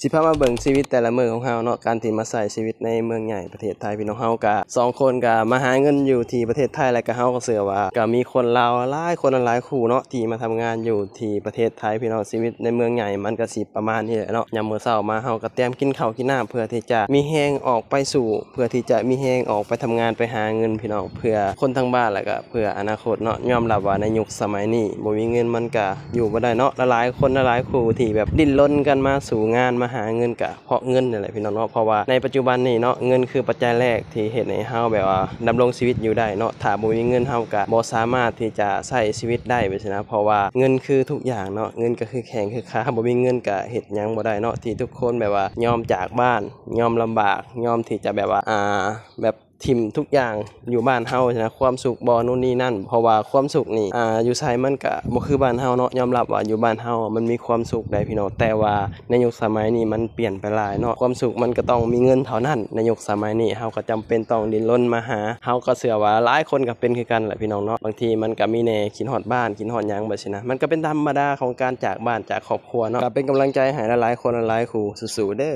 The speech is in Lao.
ຊິພາມາເບິ່ງຊີວິດແຕ່ລະມື້ຂອງເຮົາເນາະ ການທີ່ມາໃຊ້ຊີວິດໃນເມືອງໃຫຍ່ປະເທດໄທ ພີ່ນ້ອງເຮົາກະສອງຄົນກະມາຫາເງິນຢູ່ທີ່ປະເທດໄທ ແລະກະເຮົາກະເຊື່ອວ່າກະມີຄົນລາວຫຼາຍຄົນຫຼາຍຄູ່ເນາະ ທີ່ມາທຳງານຢູ່ທີ່ປະເທດໄທ ພີ່ນ້ອງ. ຊີວິດໃນເມືອງໃຫຍ່ມັນກະຊິປະມານນີ້ແຫຼະເນາະ ຍາມມື້ເຊົ້າມາເຮົາກະຕຽມກິນເຂົ້າກິນນ້ຳ ເພື່ອທີ່ຈະມີແຮງອອກໄປສູ້ ເພື່ອທີ່ຈະມີແຮງອອກໄປທຳງານໄປຫາເງິນ ພີ່ນ້ອງ ເພື່ອຄົນທາງບ້ານ ແລະກະເພື່ອອະນາຄົດເນາະ. ຍອມຮັບວ່າໃນຍຸກສະໄໝນີ້ບໍ່ມີເງິນມັນກະ ຢູ່ບໍ່ໄດ້ເນາະ ຫຼາຍໆຄົນຫຼາຍໆຄູ່ທີ່ແບບດີ້ນລົນກັນມາສູ້ງານມາຫາເງິນກະເພາະເງິນນີ້ແຫຼະ ພີ່ນ້ອງເນາະ. ເພາະວ່າໃນປັດຈຸບັນນີ້ເນາະ ເງິນຄືປັດໄຈແລກທີ່ເຮັດໃຫ້ເຮົາແບບວ່າດຳລົງຊີວິດຢູ່ໄດ້ເນາະ ຖ້າບໍ່ມີເງິນເຮົາກະບໍ່ສາມາດທີ່ຈະໃຊ້ຊີວິດໄດ້ ແບບຊີ້ນະ ເພາະວ່າເງິນຄືທຸກຢ່າງເນາະ ເງິນກະຄືແຂ້ງຄືຂາ ບໍ່ມີເງິນກະເຮັດຫຍັງບໍ່ໄດ້ເນາະ ທີ່ທຸກຄົນແບບວ່າຍອມຈາກບ້ານ ຍອມລຳບາກ ຍອມທີ່ຈະແບບວ່າ ອ່າ ແບບ ຖິ້ມທຸກຢ່າງຢູ່ບ້ານເຮົາຊີ້ນະ ຄວາມສຸກບໍ່ ໂນ່ນນີ້ນັ້ນ ເພາະວ່າຄວາມສຸກນີ້ ອ່າ ຢູ່ໃສມັນກະບໍ່ຄືບ້ານເຮົາເນາະ. ຍອມຮັບວ່າຢູ່ບ້ານເຮົາມັນມີຄວາມສຸກໄດ໋ ພີ່ນ້ອງ ແຕ່ວ່າໃນຍຸກສະໄໝນີ້ມັນປ່ຽນໄປຫຼາຍເນາະ ຄວາມສຸກມັນກະຕ້ອງມີເງິນເທົ່ານັ້ນ. ໃນຍຸກສະໄໝນີ້ເຮົາກະຈຳເປັນຕ້ອງດີ້ນລົນມາຫາ ເຮົາກະເຊື່ອວ່າຫຼາຍຄົນກະເປັນຄືກັນແຫຼະ ພີ່ນ້ອງເນາະ. ບາງທີມັນກະມີແດ່ ຄິດຮອດບ້ານ ຄິດຮອດຫຍັງແບບຊີ້ນະ ມັນກະເປັນທຳມະດາຂອງການຈາກບ້ານຈາກຄອບຄົວເນາະ. ກະເປັນກຳລັງໃຈໃຫ້ຫຼາຍໆຄົນຫຼາຍໆຄູ່ ສູ້ໆເດີ້.